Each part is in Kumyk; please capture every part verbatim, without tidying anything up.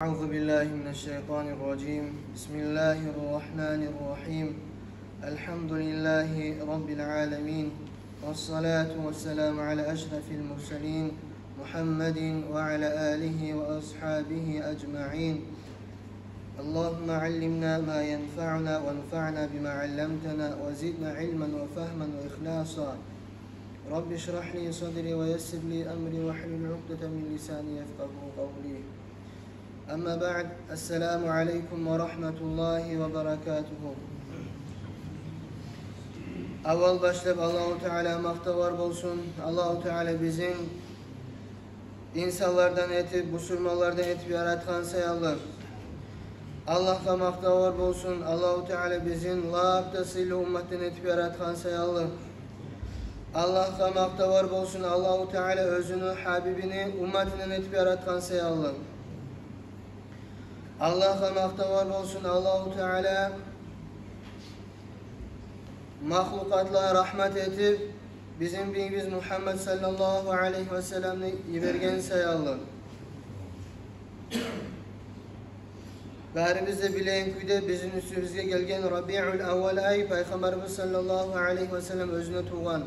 أعوذ بالله من الشيطان الرجيم. بسم الله الرحمن الرحيم. الحمد لله رب العالمين. والصلاة والسلام على أشرف المرسلين محمد وعلى آله وأصحابه أجمعين. اللهم علمنا ما ينفعنا وانفعنا بما علمتنا وزدنا علما وفهما وإخلاصا. رب اشرح لي صدري ويسر لي أمري واحلل عقدة من لساني يفقهوا قولي. أما بعد، السلام عليكم ورحمة الله وبركاته. Аввал башлап Аллагьу Таала макътавлар болсун. Аллагьу Таала бизин инсанлардан этип, бусурманлардан этип яратгъан саялы. Аллагьгъа макътавлар болсун. Аллагьу Таала бизин лап да сыйлы умматдан этип яратгъан саялы. Аллагьгъа макътавлар болсун. Аллагьу Таала оьзюню Гьабибини умматындан этип яратгъан саялы. Аллагьгъа макътавлар болсун. Аллагьу Таала махлукъатлагъа рагьмат этип, бизин бийибиз Мугьаммад саллаллагьу алайгьи васалламны йиберген саялы. Барибиз де билеген кюйде, бизин уьстюбюзге гелген Рабиуль аввал ай Пайхаммарыбыз саллаллагьу алайгьи васаллам оьзюне тувгъан.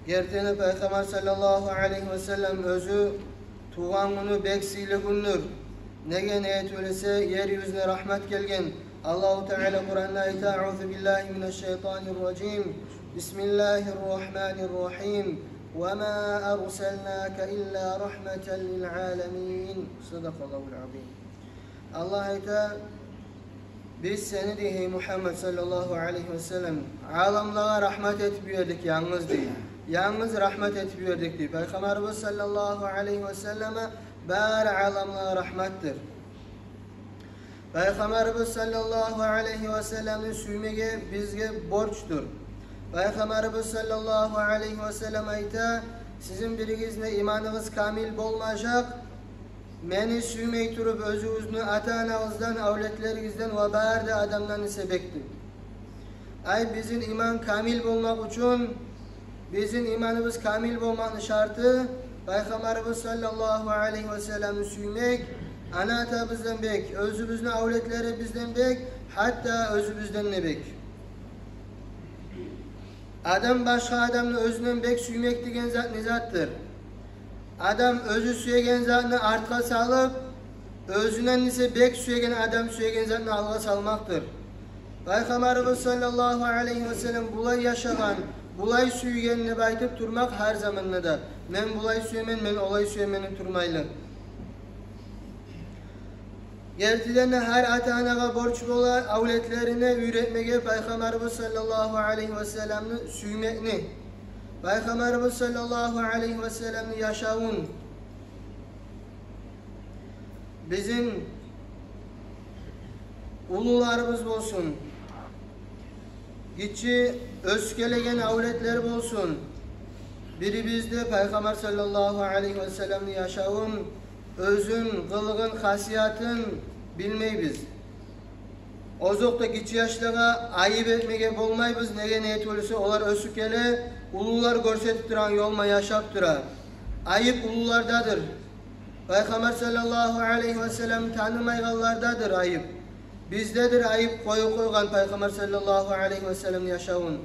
Гертиден де, Пайхаммар саллаллагьу алайгьи васаллам оьзю тувгъан гюню бек сыйлы гюндюр. Неге, неге тюгюл эсе, ер юзюне рагьмат гелген. Аллагьу Таала Къуранда айта: أعوذ بالله من الشيطان الرجيم. بسم الله الرحمن الرحيم. وما أرسلناك إلا رحمة للعالمين. صدق الله العظيم. Аллагь айта: «Биз сени, – дей, – гьей Мугьаммад саллаллагьу алайгьи васаллам, аламлагъа рагьмат этип йибердик янгыз», – дей. «Янгыз рагьмат этип йибердик», – дей. Пайхаммарыбыз саллаллагьу алайгьи васалламгъа бары аламлагъа рагьматдыр. Пайхаммарыбыз саллаллагьу алайгьи васалламны сюймеге бизге борчдур. Пайхаммарыбыз саллаллагьу алайгьи васаллам айта: «Сизин биригизни иманыгъыз камил болмажакъ, мени сюймей туруп, оьзюгюзню ата-анагъыздан, авлетлеригизден ва бары да адамдан эсе бек», – деп. Ай, бизин иман камил болмакъ учун, бизин иманыбыз камил болмакъны шарты – Пайхаммарыбыз саллаллагьу алайгьи васалламны сюймек, ана-атабыздан бек, оьзюбюзню авлетлерибизден бек, гьатта оьзюбюзден де бек. Адам башгъа адамны оьзюнден бек сюймек деген зат не затдыр? Адам оьзю сюеген затны артгъа салып, оьзюнден эсе бек сюеген адам сюеген затны алгъа салмакъдыр. Пайхаммарыбыз саллаллагьу алайгьи васаллам булай яшагъан, булай сюйген деп айтып турмакъ гьар заманда да: «Мен булай сюемен, мен олай сюемен», – деп турмайлы. Гертиден де, гьар ата-анагъа борч бола авлетлерине уьйретмеге Пайхаммарыбыз саллаллагьу алайгьи васалламны сюймекни, Пайхаммарыбыз саллаллагьу алайгьи васалламны яшавун. Бизин уллуларыбыз болсун, гиччи, оьсюп гелеген авлетлер болсун, бирибиз де Пайхаммар саллаллагьу алайгьи васалламны яшавун, оьзюн, къылыгъын, хасиятын билмейбиз. Озокъда, гиччи яшлагъа айып этмеге болмайбыз, неге, неге тюгюл эсе, олар оьсюп геле, уллулар гёрсетип турагъан ёл булан яшап тура. Айып уллулардадыр. Пайхаммар саллаллагьу алайгьи васаллам танымайгъанлардадыр айып. Биздедир айып къоюп къойгъан Пайхаммар саллаллагьу алайгьи васалламны яшавун.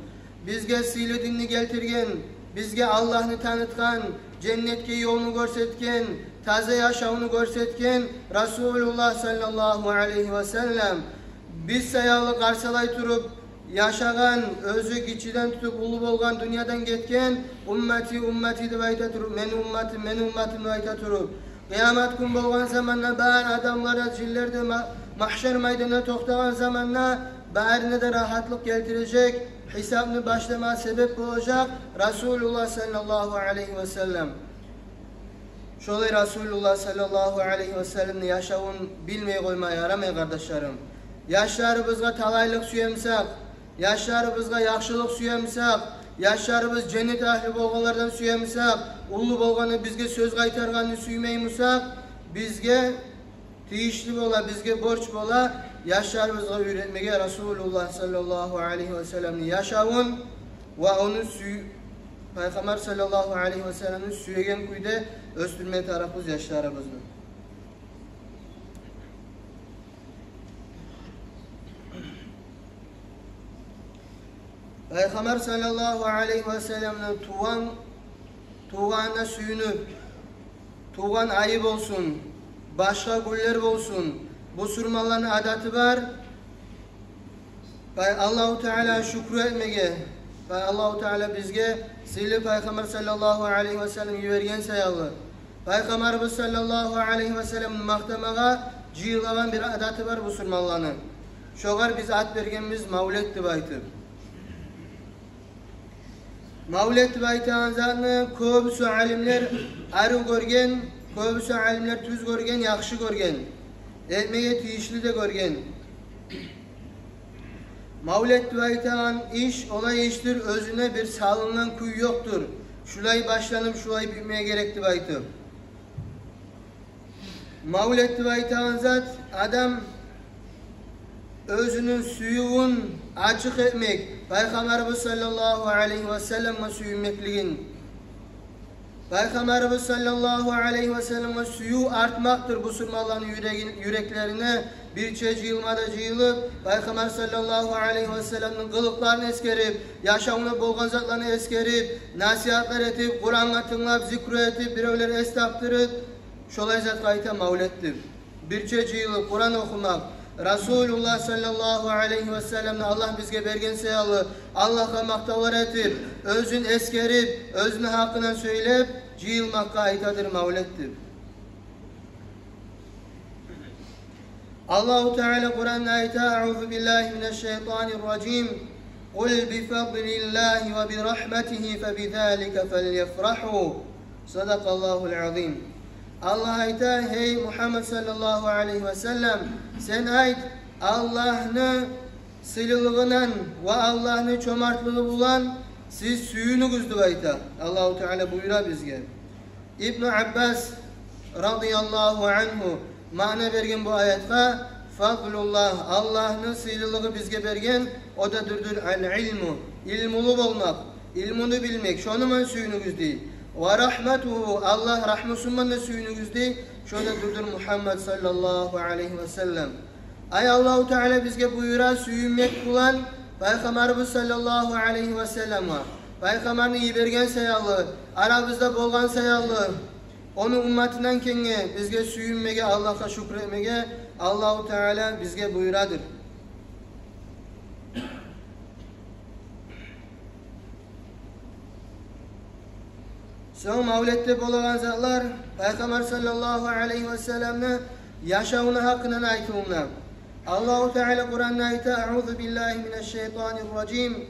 Бизге сыйлы динни гелтирген, бизге Аллагьны танытгъан, женнетге ёлну гёрсетген, таза яшавну гёрсетген Расулуллагь саллаллагьу алайгьи васаллам. Биз саялы къарсалай туруп яшагъан, оьзю гиччиден тутуп уллу болгъан, дюньядан гетген, «Уммати, уммати» деп айта туруп, «Мени умматым, мени умматым» деп айта туруп, къыямат гюн болгъан заманда, бары адамлар да, жинлер де ма-, магьшар майданда токътагъан заманда, барына да рагьатлыкъ гелтирежек, гьисапны башлама себеп болажакъ Расулуллагь саллаллагьу алайгьи васаллам. Шолай Расулуллагь саллаллагьу алайгьи васалламны яшавун билмей къойма ярамай, къардашларым. Яшларыбызгъа талайлыкъ сюе бусакъ, яшларыбызгъа яхшылыкъ сюе бусакъ, яшларыбыз женнет агьлю болгъанлардан сюе бусакъ, уллу болгъанда бизге сёз къайтаргъанны сюймей бусакъ, бизге тийишли бола, бизге борч бола яшларыбызгъа уьйретмеге Расулуллагь саллаллагьу алайгьи васалламны яшавун ва ону сюй-, Пайхаммар саллаллагьу алайгьи васалламны сюеген кюйде оьсдюрме тарыкъбыз яшларыбызны. Пайхаммар саллаллагьу алайгьи васалламны тувгъан, тувгъанына сююнюп, тувгъан айы болсун, башгъа гюнлер болсун, бусурманланы адаты бар. Пай-, Аллагьу Таала шюкюр этмеге, пай-, Аллагьу Таала бизге сыйлы Пайхаммар саллаллагьу алайгьи васаллам йиберген саялы, Пайхаммарыбыз саллаллагьу алайгьи васалламны макътамагъа жыйылагъан бир адаты бар бусурманланы. Шогъар биз ат бергенбиз мавлет деп айтып. Мавлет деп айтагъан затны кёбюсю алимлер арив гёрген, кёбюсю алимлер тюз гёрген, яхшы гёрген, этмеге тийишли де гёрген. Мавлет деп айтагъан иш олай ишдир, оьзюне бир салынгъан кюй ёкъдур. Шулай башланып, шулай битмеге герек деп айтып. Мавлет деп айтагъан зат адам оьзюню сюювюн ачыкъ этмек, Пайхаммарыбыз саллаллагьу алайгьи васалламгъа сююнмеклигин. Пайхаммарыбыз саллаллагьу алайгьи васалламгъа сююв артмакъдыр бусурманланы юрегин, юреклерине бирче жыйылма да жыйылып, Пайхаммар саллаллагьу алайгьи васалламны къылыкъларын эсгерип, яшавунда болгъан затланы эсгерип, насигьатлар этип, Къурангъа тынглап, зикру этип, биревлер эс тапдырып, шолай затгъа айта мавлет деп. Бирче жыйылып Къуран охумакъ, Расулуллагь саллаллагьу алайгьи васалламны Аллагь бизге берген саялы, Аллагьгъа макътавлар этип, оьзюн эсгерип, оьзюню гьакъындан сёйлеп, жыйылмакъгъа айтадыр мавлет деп. Аллагьу Таала Къуранда айта: «Аузу биллагьи минаш шайтанир ражим. Къул би фадлиллагьи ва би рагьматигьи фа бизалика фальяфрагьу». Садакъаллагьул азим. Аллагь айта: «Гьей Мугьаммад саллаллагьу алайгьи васаллам, сен айт, Аллагьны сыйлылыгъындан ва Аллагьны чомартлыгъы булан сиз сююнюгюз», — деп айта. Аллагьу Таала буюра бизге. Ибну Аббас радияллагьу ангьу маъна берген бу аятгъа: «Фадлуллагь, Аллагьны сыйлылыгъы бизге берген, о да дюрдюр ал-илму, илмулу болмакъ, илмуну билмек, шону булан сююнюгюз», — дей. «Ва рагьматугьу, Аллагь рагьмусу булан да сююнюгюз», — дей, шо да дюрдюр Мугьаммад саллаллагьу алайгьи васаллам. Ай, Аллагьу Таала бизге буюра сююнмек булан Пайхаммарыбыз саллаллагьу алайгьи васалламгъа, Пайхаммарны йиберген саялы, арабызда болгъан саялы, ону умматындан экенге бизге сююнмеге, Аллагьгъа шюкюр этмеге Аллагьу Таала бизге буюрадыр. Сонг мавлетде болагъан затлар Пайхаммар саллаллагьу алайгьи васалламны яшавуну гьакъындан айтылына. Аллагьу Таала Къуранда айта: «Аузу биллагьи минаш шайтанир ражим.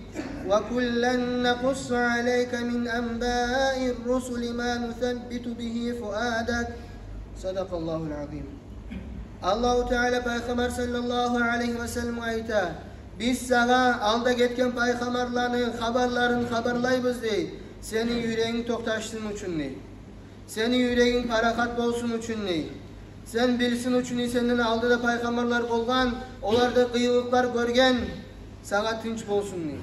Ва куллан накъуссу алайка мин анбаир русули ма нусаббиту бигьи фуадак». Садакъаллагьул азим. Аллагьу Таала Пайхаммар саллаллагьу алайгьи васалламгъа айта: «Биз сагъа алда гетген пайхаммарланы хабарларын хабарлайбыз, — дей, — сени юрегинг токъташсын учун, — дей. — Сени юрегинг парахат болсун учун, — дей. — Сен билсин учун, — дей, — сенден алда да пайхаммарлар болгъан, олар да къыйынлыкълар гёрген, сагъа тынч болсун», — дей.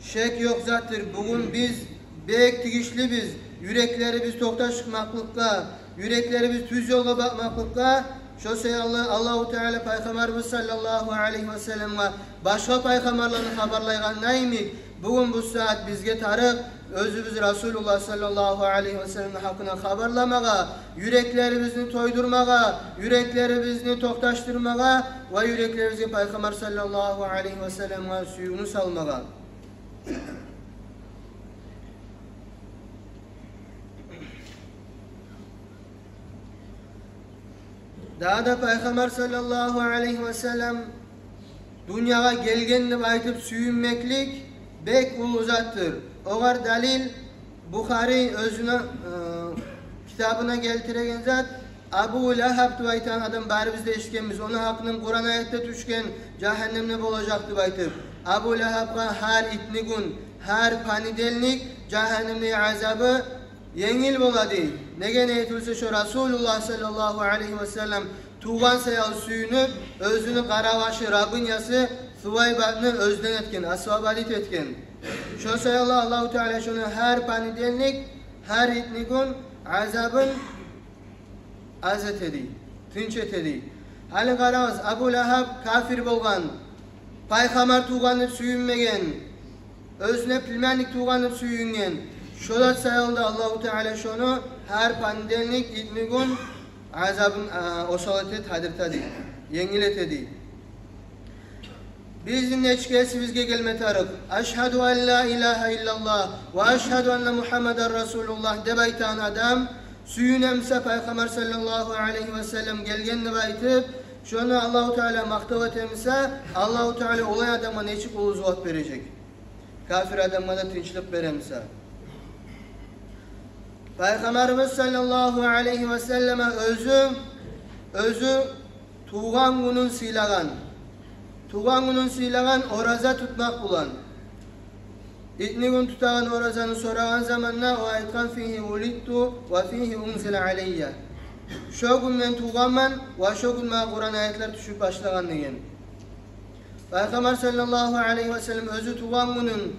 Шек ёкъ затдыр, бугюн биз бек тийишлибиз юреклерибиз токъташмакълыкъгъа, юреклерибиз тюз ёлгъа бакъмакълыкъгъа. Шо саялы Аллагьу Таала Пайхаммарыбыз саллаллагьу алайгьи васалламгъа башгъа пайхаммарланы хабарлайгъанда йимик, бугюн бу сагьат бизге тарыкъ оьзюбюз Расулуллагь саллаллагьу алайгьи васалламны гьакъына хабарламагъа, юреклерибизни тойдурмагъа, юреклерибизни токъташдырмагъа ва юреклерибизге Пайхаммар саллаллагьу алайгьи васалламгъа сюювню салмагъа. Дагъы да Пайхаммар саллаллагьу алайгьи васаллам дюньягъа гелген деп айтып сююнмеклик бек уллу затдыр. Огъар далил Бухари оьзюню, э, китабына гелтиреген зат, Абу Лагьаб деп айтагъан адам барыбыз да эшитгенбиз. Ону гьакъындан Къуран аятда тюшген, жагьаннемде болажакъ деп айтып. Абу Лагьабгъа гьар итнигюн, гьар понедельник жагьаннемде азабы енгил бола дей. Неге не этилсе, шо Расулуллагь саллаллагьу алайгьи васаллам тувгъан саялы сююнюп, оьзюню къарабашы, рабынясы Сувайбатны оьзден этген, освободить этген. Шо саялы Аллагьу Таала шону гьар понедельник, гьар итнигюн азабын аз эте дей, тынч эте дей. Гьали къарагъыз, Абу Лагьаб кафир болгъан. Пайхаммар тувгъан деп сююнмеген, оьзюне племянник тувгъан деп сююнген. Шо зат саялы да Аллагьу Таала шону гьар понедельник, итнигюн азабын, а, осал эте, тадырта дей, енгил эте дей. Бизин нечик эсибизге гелме тарыкъ: «Ашгьаду ан ла илагьа иллаллагь ва ашгьаду анна Мугьаммадан расулуллагь» деп айтагъан адам сююнемсе, Пайхаммар саллаллагьу алайгьи ва саллам гелген деп айтып, шону Аллагьу Таала макътав этемсе, Аллагьу Таала олай адамгъа нечик уллу зувап бережек? Капир адамгъа да тынчлыкъ беремсе. Пайхаммарыбыз саллаллагьу алайгьи ва саллама оьзю, оьзю тувгъан гюнюн сыйлагъан. Тувгъан гюнюн сыйлагъан ораза тутмакъ булан. Итнигюн тутагъан оразаны сорагъан заманда о айтгъан: «Фигьи вулидту ва фигьи унзила алайя». Шо гюн мен тувгъанман ва шо гюн магъа Къуран аятлар тюшюп башлагъан деген. Пайхаммар саллаллагьу алайгьи ва саллам оьзю тувгъан гюнюн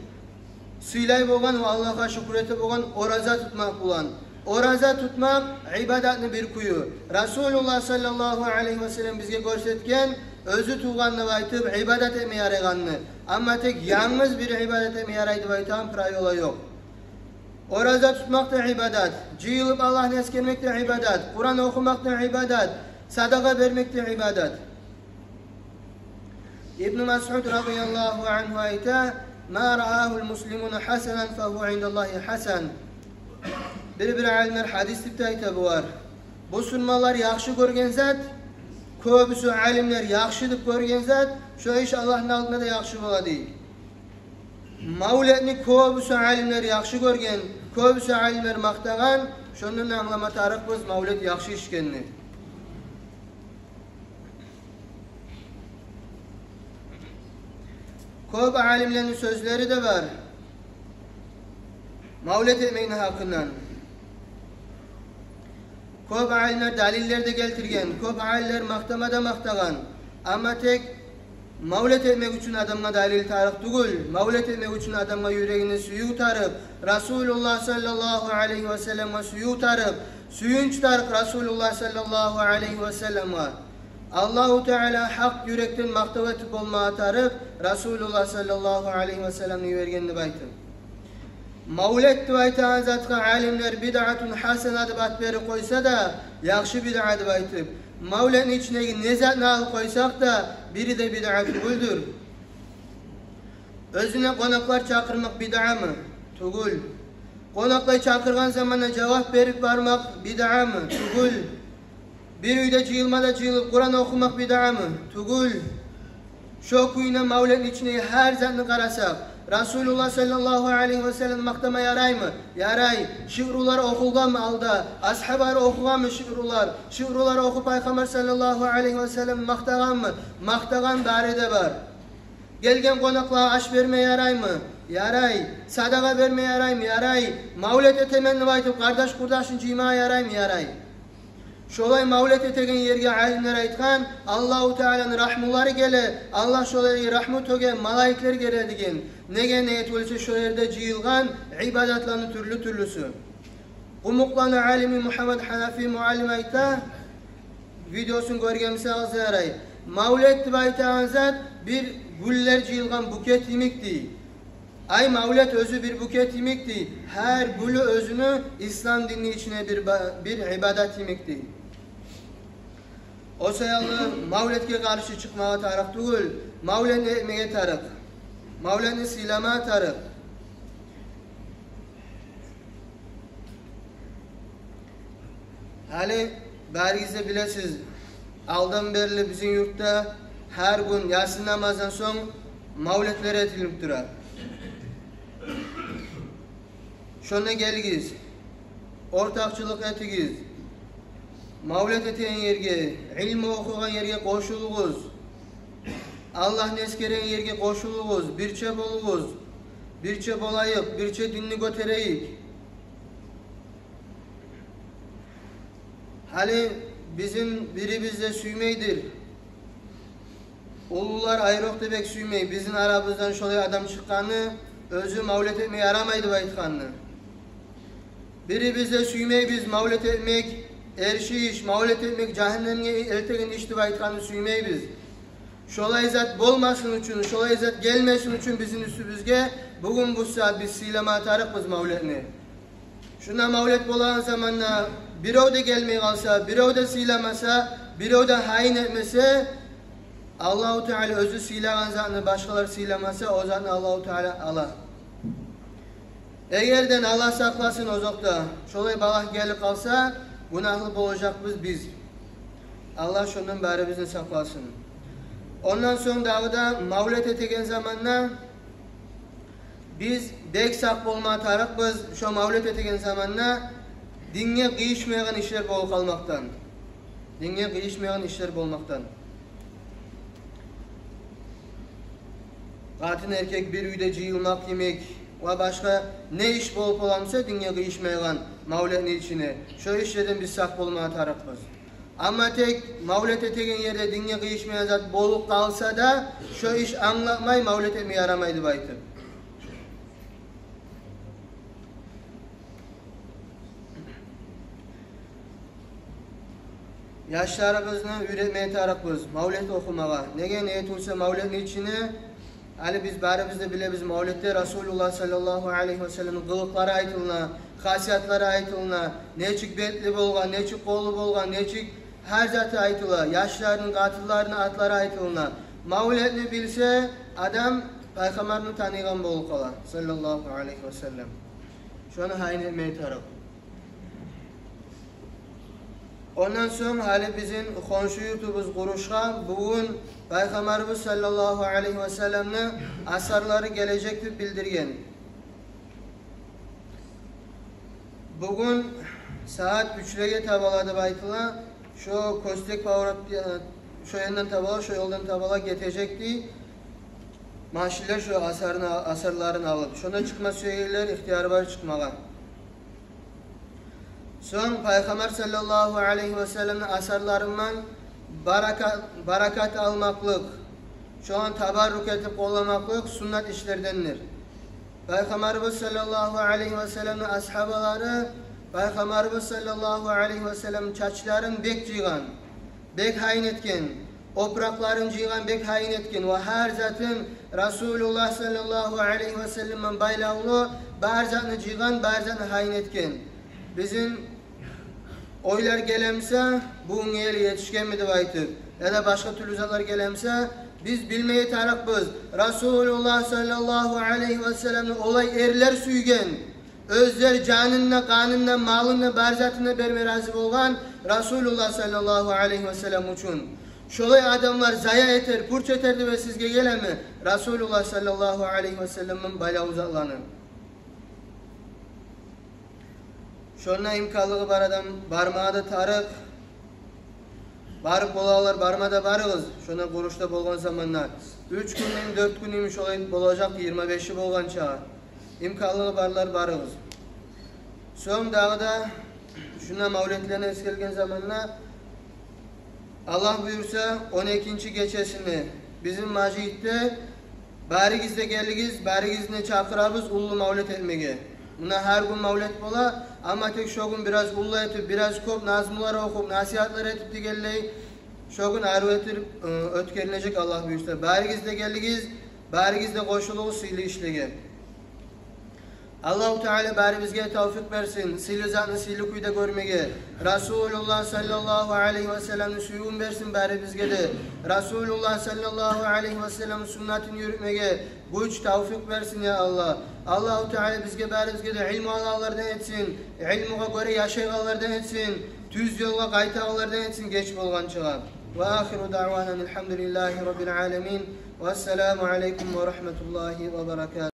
сыйлай болгъан ва Аллагьгъа шюкюр эте болгъан ораза тутмакъ булан. Ораза тутмакъ ибадатны бир кюю. Расулуллагь саллаллагьу алайгьи ва саллам бизге гёрсетген, оьзю тувгъан деп айтып ибадат этме ярайгъанны. Амма тек янгыз бир ибадат этме ярай деп айтагъан правила ёкъ. Ораза тутмакъ да ибадат, жыйылып Аллагьны эсгермек де ибадат, Къуран охумакъ да ибадат, садагъа бермек де ибадат. Ибну Масъуд радияллагьу ангьу айта: «Ма раагьул муслимуна хасанан фагьува индаллагьи хасан». Бир-бир алимлер гьадис деп де айта булар. Бусурманлар яхшы гёрген зат, кёбюсю алимлер яхшы деп гёрген зат, шо иш Аллагьны алдында да яхшы бола дей. Мавлетни кёбюсю алимлер яхшы гёрген, кёбюсю алимлер макътагъан, шондан англама тарыкъбыз мавлет яхшы иш экенни. Кёп алимлени сёзлери де бар мавлет этмекни гьакъындан. Кёп алимлер далиллер де гелтирген, кёп алимлер макътама да макътагъан. Амма тек мавлет этмек учун адамгъа далил тарыкъ тюгюл, мавлет этмек учун адамгъа юрегинде сююв тарыкъ, Расулуллагь саллаллагьу алайгьи ва салламгъа сююв тарыкъ, сююнч тарыкъ Расулуллагь саллаллагьу алайгьи ва салламгъа. Аллагьу Таала гьакъ юрекден макътав этип болмагъа тарыкъ, Расулуллагь саллаллагьу алайгьи ва салламны йиберген деп айтып. Мавлет деп айтагъан затгъа алимлер бидъатун хасана деп ат берип къойса да, яхшы бидъа деп айтып, мавлетни ичиндеги не затны алып къойсакъ да, бири де бидъа тюгюлдюр. Оьзюне къонакълар чакъырмакъ бидъамы? Тюгюл. Къонакълар чакъыргъан заманда жавап берип бармакъ бидъамы? Тюгюл. Бир уьйде жыйылмада жыйылып Къуран охумакъ бидъамы? Тюгюл. Шо кюйде мавлетни ичиндеги гьар затны къарасакъ, Расулуллагь саллаллагьу алайгьи ва саллам макътама яраймы? Ярай. Шиърулар охулгъанмы алда? Асгьабалар охугъанмы шиърулар? Шиърулар охуп Пайхаммар саллаллагьу алайгьи ва саллам макътагъанмы? Макътагъан, бары да бар. Гелген къонакълагъа аш берме яраймы? Ярай. Садагъа берме яраймы? Ярай. Мавлет этемен деп айтып, къардаш-къурдашын жыймагъа яраймы? Ярай. Шолай мавлет этеген ерге алимлер айтгъан, Аллагьу Тааланы рагьмулары геле, Аллагь шолайгъа рагьму тёге, малайиклер геле деген. Неге, неге тюгюл эсе, шо ерде жыйылгъан ибадатланы тюрлю-тюрлюсю. Къумукъланы алими Мугьаммад Гьанафи муаллим айта, видеосун гёрген бусагъыз ярай. Мавлет деп айтагъан зат бир гюллер жыйылгъан букет йимик дей. Ай, мавлет оьзю бир букет йимик дей. Гьар гюлю оьзюню ислам динни ичине бир ба-, бир ибадат йимик дей. О саялы мавлетге къаршы чыкъмагъа тарыкъ тюгюл, мавлетни этмеге тарыкъ. Мавлетни сыйламагъа тарыкъ. Гьали барыгъыз да билесиз, алдан берли бизин юртда гьар гюн ясин намаздан сонг мавлетлер этилип тура. Шонда гелигиз, ортакъчылыкъ этигиз. Мавлет этеген ерге, илму охугъан ерге къошулугъуз. Аллагьны эсгереген ерге къошулугъуз, бирче болугъуз. Бирче болайыкъ, бирче динни гётерейик. Гьали бизин бирибиз де сюймейдир. Уллулар айрокъда бек сюймей бизин арабыздан шолай адам чыкъгъанны, оьзю мавлет этме ярамай деп айтгъанны. Бирибиз де сюймейбиз мавлет этмек эрши иш, мавлет этмек жагьаннемге элтеген иш деп айтгъанны сюймейбиз. Шолай зат болмасын учун, шолай зат гелмесин учун бизин уьстюбюзге бугюн бу сагьат биз сыйлама тарыкъбыз мавлетни. Шунда мавлет болагъан заманда бирев де гелмей къалса, бирев де сыйламаса, бирев де гьайын этмесе, Аллагьу Таала оьзю сыйлагъан затны башгъалар сыйламаса, о затны Аллагьу Таала ала. Эгерден Аллагь сакъласын, озокъда, шолай балагь гелип къалса, гюнагьлы болажакъбыз биз. Аллагь шондан барыбызны сакъласын. Ондан сонг дагъы да мавлет этеген заманда биз бек сакъ болма тарыкъбыз, шо мавлет этеген заманда динге къыйышмайгъан ишлер болуп къалмакъдан. Динге къыйышмайгъан ишлер болмакъдан. Къатын-эркек бир уьйде жыйылмакъ йимик ва башгъа не иш болуп боламса динге къыйышмайгъан мавлетни ичине, шо ишлерден биз сакъ болма тарыкъбыз. Амма тек мавлет этеген ерде динге къыйышмайгъан зат болуп къалса да, шо иш англатмай мавлет этме ярамай деп айтып. Яшларыбызны уьйретме тарыкъбыз мавлет охумагъа. Неге, неге тюгюл эсе мавлетни ичине, гьали биз барыбыз да билебиз, мавлетде Расулуллагь саллаллагьу алайгьи ва салламны къылыкълары айтылына, хасиятлары айтылына, нечик бетли болгъан, нечик къолу болгъан, нечик гьар заты айтыла, яшларыны, къатынларыны атлары айтылына. Мавлетни билсе, адам Пайхаммарны таныйгъан болуп къала, саллаллагьу алайгьи ва саллам. Шону гьайын этме тарыкъ. Ондан сонг гьали бизин хоншу юртубуз Къурушгъа бугюн Пайхаммарыбыз саллаллагьу алайгьи ва салламны асарлары гележек деп билдирген. Бугюн сагьат уьчлеге табала деп айтыла, шо Костек поворот, шо янгъа табала, шо ёлдан табала гетежек дей машинлер, шо асарны, асарларын алып. Шонда чыкъма сюегенлер ихтияры бар чыкъмагъа. Сонг Пайхаммар саллаллагьу алайгьи ва салламны асарларындан баракат, баракат алмакълыкъ, шондан табаррук этип къолламакълыкъ суннат ишлердендир. Пайхаммарыбыз саллаллагьу алайгьи ва салламны асгьабалары Пайхаммарыбыз саллаллагьу алайгьи ва салламны чачларын бек жыйгъан, бек гьайын этген, опуракъларын жыйгъан, бек гьайын этген ва гьар затын Расулуллагь саллаллагьу алайгьи ва салламдан байлавлу бар затны жыйгъан, бар затны гьайын этген. Бизин ойлар гелемсе, бугюнге ерли етишгенми деп айтып, яда башгъа тюрлю затлар гелемсе, биз билмеге тарыкъбыз. Расулуллагь саллаллагьу алайгьи ва салламны олай эрлер сюйген, оьзлер жанын да, къанын да, малын да, бар затын да берме рази болгъан Расулуллагь саллаллагьу алайгьи ва саллам учун. Шолай адамлар зая этер, пуч этер деп сизге гелеми Расулуллагь саллаллагьу алайгьи ва салламдан байлавлу затланы? Шонда имканлыгъы бар адам бармагъа да тарыкъ. Барып болагъанлар барма да барыгъыз. Шонда Къурушда болгъан заманда уьч гюнню, дёрт гюнню шолай болажакъ, йигирма беши болгъанча. Имканлыгъы барлар барыгъыз. Сонг дагъы да шунда мавлетлени эсгерген заманда, Аллагь буюрса, он экинчи гечесинде бизин межитде барыгъыз да гелигиз, барыгъызны чакъырабыз уллу мавлет этмеге. Муна гьар гюн мавлет бола, амма тек шо гюн бираз уллу этип, бираз кёп назмулар охуп, насигьатлар этип дегенлей, шо гюн арив этип, э, оьтгерилежек Аллагь буюрса. Барыгъыз да гелигиз, барыгъыз да къошулугъуз сыйлы ишлеге. Аллагьу Таала барыбызгъа тавфикъ берсин сыйлы затны сыйлы кюйде гёрмеге. Расулуллагь саллаллагьу алайгьи ва салламны сюювюн берсин барыбызгъа да. Расулуллагь саллаллагьу алайгьи ва салламны суннатын юрютмеге гюч, тавфикъ берсин, я Аллагь. Аллагьу Таала бизге, барыбызгъа да илму алагъанлардан этсин, илмугъа гёре яшайгъанлардан этсин, тюз ёлгъа къайтагъанлардан этсин геч болгъанчагъа. Ва ахиру даъвана алхамдулиллагьи раббил аламин. Вассаламу алайкум ва рагьматуллагьи ва баракатугь.